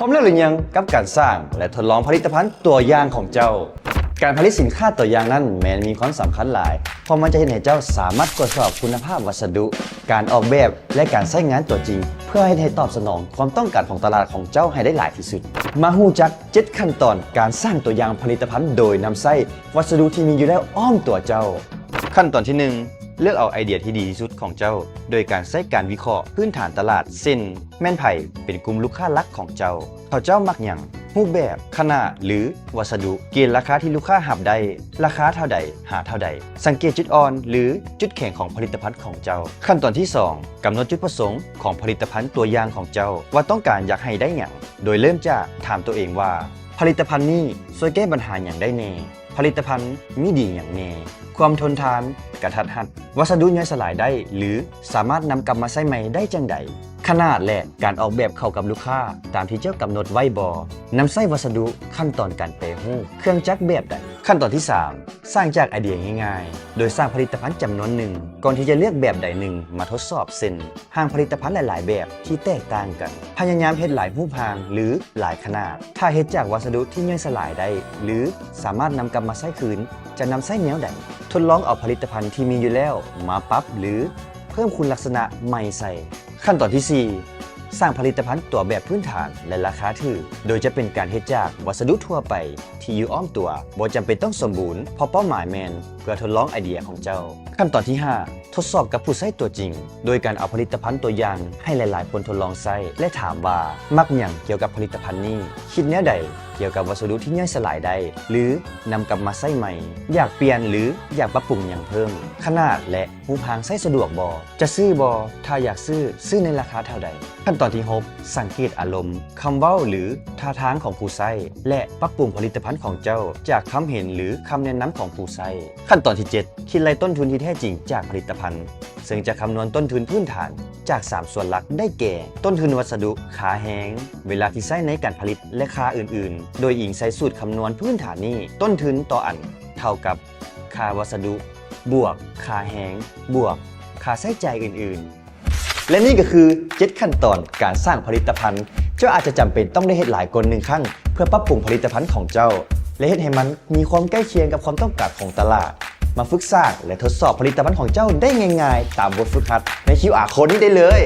ພ້ອມແລ້ວຫຼືຍັງກັບການສ້າງ ແລະ ທົດລອງຜະລິດຕະພັນຕົວຢ່າງຂອງເຈົ້າ? ການຜະລິດສິນຄ້າຕົວຢ່າງນັ້ນແມ່ນມີຄວາມສຳຄັນຫຼາຍ, ເພາະມັນຈະເຮັດໃຫ້ເຈົ້າສາມາດກວດສອບຄຸນນະພາບວັດສະດຸ, ການອອກແບບ ແລະ ການໃຊ້ງານຕົວຈິງ ເພື່ອເຮັດໃຫ້ຕອບສະໜອງຄວາມຕ້ອງການຂອງຕະຫຼາດຂອງເຈົ້າໃຫ້ໄດ້ຫຼາຍທີ່ສຸດ. ມາຮູ້ຈັກເຈັດຂັ້ນຕອນການສ້າງຕົວຢ່າງຜະລິດຕະພັນໂດຍນຳໃຊ້ວັດສະດຸທີ່ມີຢູ່ແລ້ວອ້ອມຕົວເຈົ້າ. ຂັ້ນຕອນທີໜຶ່ງ ເລືອກເອົາໄອເດຍທີ່ດີທີ່ສຸດຂອງເຈົ້າ ໂດຍການໃຊ້ການວິເຄາະພື້ນຖານຕະຫຼາດ ເຊັ່ນ ແມ່ນໃຜເປັນກຸ່ມລູກຄ້າຫຼັກຂອງເຈົ້າ? ເຂົາເຈົ້າມັກຫຍັງ? ຮູບແບບ, ຂະໜາດ ຫຼື ວັດສະດຸ? ເກນລາຄາທີ່ລູກຄ້າຮັບໄດ້, ລາຄາເທົ່າໃດ ຫາເທົ່າໃດ? ສັງເກດຈຸດອ່ອນ ຫຼື ຈຸດແຂງຂອງຜະລິດຕະພັນຂອງເຈົ້າ. ຂັ້ນຕອນທີສອງ ກຳນົດຈຸດປະສົງຂອງຜະລິດຕະພັນຕົວຢ່າງຂອງເຈົ້າ ວ່າຕ້ອງການຢາກໃຫ້ໄດ້ຫຍັງ, ໂດຍເລີ່ມຈາກຖາມຕົວເອງວ່າ ຜະລິດຕະພັນນີ້ຊ່ວຍແກ້ບັນຫາຫຍັງໄດ້ແນ່? ຜະລິດຕະພັນມີດີຫຍັງແນ່? ຄວາມທົນທານ, ກະທັດຮັດ, ວັດສະດຸຍ່ອຍສະຫຼາຍໄດ້ ຫຼື ສາມາດນຳກັບມາໃຊ້ໃໝ່ໄດ້ຈັ່ງໃດ? ຂະໜາດ ແລະ ການອອກແບບເຂົ້າກັບລູກຄ້າຕາມທີ່ເຈົ້າກຳນົດໄວ້ບໍ່? ນຳໃຊ້ວັດສະດຸ, ຂັ້ນຕອນການແປຮູບ, ເຄື່ອງຈັກແບບໃດ? ຂັ້ນຕອນທີສາມ ສ້າງຈາກໄອເດຍງ່າຍໆ ໂດຍສ້າງຜະລິດຕະພັນຈຳນວນໜຶ່ງ ກ່ອນທີ່ຈະເລືອກແບບໃດໜຶ່ງມາທົດສອບ ເຊັ່ນ ຮ່າງຜະລິດຕະພັນຫຼາຍໆແບບທີ່ແຕກຕ່າງກັນ. ພະຍາຍາມເຮັດຫຼາຍຮູບຮ່າງ ຫຼື ຫຼາຍຂະໜາດ. ຖ້າເຮັດຈາກວັດສະດຸທີ່ຍ່ອຍສະຫຼາຍໄດ້ ຫຼື ສາມາດນຳກັບມາໃຊ້ຄືນ, ຈະນຳໃຊ້ແນວໃດ? ທົດລອງເອົາຜະລິດຕະພັນທີ່ມີຢູ່ແລ້ວມາປັບ ຫຼື ເພີ່ມຄຸນລັກສະນະໃໝ່ໃສ່. ຂັ້ນຕອນທີສີ່ ສ້າງຜະລິດຕະພັນຕົວແບບພື້ນຖານ ແລະ ລາຄາຖືກ, ໂດຍຈະເປັນການເຮັດຈາກວັດສະດຸທົ່ວໄປທີ່ຢູ່ອ້ອມຕົວ, ບໍ່ຈຳເປັນຕ້ອງສົມບູນ, ເພາະເປົ້າໝາຍແມ່ນເພື່ອທົດລອງໄອເດຍຂອງເຈົ້າ. ຂັ້ນຕອນທີຫ້າ ທົດສອບກັບຜູ້ໃຊ້ຕົວຈິງ ໂດຍການເອົາຜະລິດຕະພັນຕົວຢ່າງໃຫ້ຫຼາຍໆຄົນທົດລອງໃຊ້ ແລະ ຖາມວ່າ ມັກຫຍັງກ່ຽວກັບຜະລິດຕະພັນນີ້? ຄິດແນວໃດກ່ຽວກັບວັດສະດຸທີ່ຍ່ອຍສະຫຼາຍໄດ້ ຫຼື ນຳກັບມາໃຊ້ໃໝ່? ຢາກປ່ຽນ ຫຼື ຢາກປັບປຸງຫຍັງເພີ່ມ? ຂະໜາດ ແລະ ຮູບຮ່າງໃຊ້ສະດວກບໍ່? ຈະຊື້ບໍ່? ຖ້າຢາກຊື້, ຊື້ໃນລາຄາເທົ່າໃດ? ຂັ້ນຕອນທີຫົກ ສັງເກດອາລົມ, ຄຳເວົ້າ ຫຼື ທ່າທາງຂອງຜູ້ໃຊ້ ແລະ ປັບປຸງຜະລິດຕະພັນຂອງເຈົ້າຈາກຄຳເຫັນ ຫຼື ຄຳແນະນຳຂອງຜູ້ໃຊ້. ຂັ້ນຕອນທີເຈັດ ຄິດໄລ່ຕົ້ນທຶນທີ່ແທ້ຈິງຈາກຜະລິດຕະພັນ, ເຊິ່ງຈະຄຳນວນຕົ້ນທຶນພື້ນຖານຈາກສາມສ່ວນຫຼັກ ໄດ້ແກ່ ຕົ້ນທຶນວັດສະດຸ, ຄ່າແຮງ, ເວລາທີ່ໃຊ້ໃນການຜະລິດ ແລະ ຄ່າອື່ນໆ. ໂດຍອີງໃສ່ສູດຄຳນວນພື້ນຖານນີ້, ຕົ້ນທຶນຕໍ່ອັນເທົ່າກັບ ຄ່າວັດສະດຸ ບວກ ຄ່າແຮງ ບວກ ຄ່າໃຊ້ຈ່າຍອື່ນໆ. ແລະ ນີ້ກໍຄືເຈັດຂັ້ນຕອນການສ້າງຜະລິດຕະພັນ. ເຈົ້າອາດຈະຈຳເປັນຕ້ອງໄດ້ເຮັດຫຼາຍກວ່າໜຶ່ງຄັ້ງ ເພື່ອປັບປຸງຜະລິດຕະພັນຂອງເຈົ້າ ແລະ ເຮັດໃຫ້ມັນມີຄວາມໃກ້ຄຽງກັບຄວາມຕ້ອງການຂອງຕະຫຼາດ. ມາຝຶກສ້າງ ແລະ ທົດສອບຜະລິດຕະພັນຂອງເຈົ້າໄດ້ງ່າຍໆຕາມບົດຝຶກຫັດໃນ ຄິວອາ ໂຄດນີ້ໄດ້ເລີຍ.